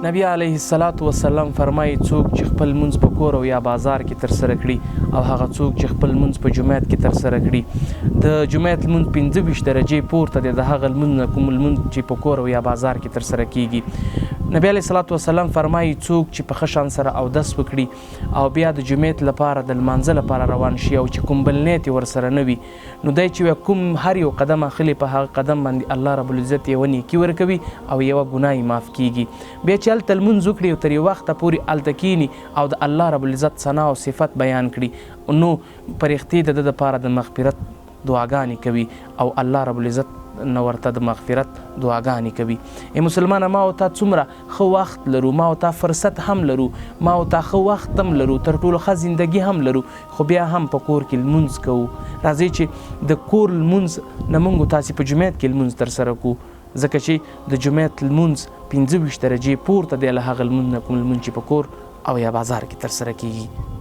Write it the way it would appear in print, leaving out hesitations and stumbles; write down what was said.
نبی علیه الصلاة والسلام فرمایي، څوک چې خپل لمونځ په کور او یا بازار کې ترسره کړي او هغه څوک چې خپل لمونځ په جومات کې ترسره کړي، د جومات لمونځ 25 درجې پورته دی د هغه لمونځ نه کوم لمونځ چې په کور او یا بازار کې ترسره کیږي. نبی علیه الصلاة والسلام فرمایي، څوک چې په ښه شان سره اودس وکړي او بیا د جومات لپاره د لمانځه لپاره روان شي او چې کوم بل نیت یې ورسره نه وي، نو دی چې کوم هر یو قدم اخلي په هغه قدم باندې الله رب العزت یوه نیکي ورکوي او یوه ګناه یې معاف کیږي. بیا چې هلته لمونځ وکړي او تر یو وخته پورې هلته کیني او د الله رب العزت ثنا او صفت بیان کړي نو پرښتې د ده لپاره د مغفرت دعاګانې کوي او الله رب العزت نه ورته د مغفرت دعاګانې کوي. ای مسلمانه ما او تا څومره ښه وخت لرو، ما او تا فرصت هم لرو، ما او تا ښه وخت هم لرو، تر ټولو ښه زندګي هم لرو، خو بیا هم په کور کې لمونځ کوو. راځئ چې د کور لمونځ نه مونږ او تاسې په جومات کې لمونځ ترسره کړو، ځکه چې د جومات لمونځ 25 درجې پورته دی له هغه لمونځ نه کوم لمونځ چې په کور او یا بازار کې ترسره کیږي.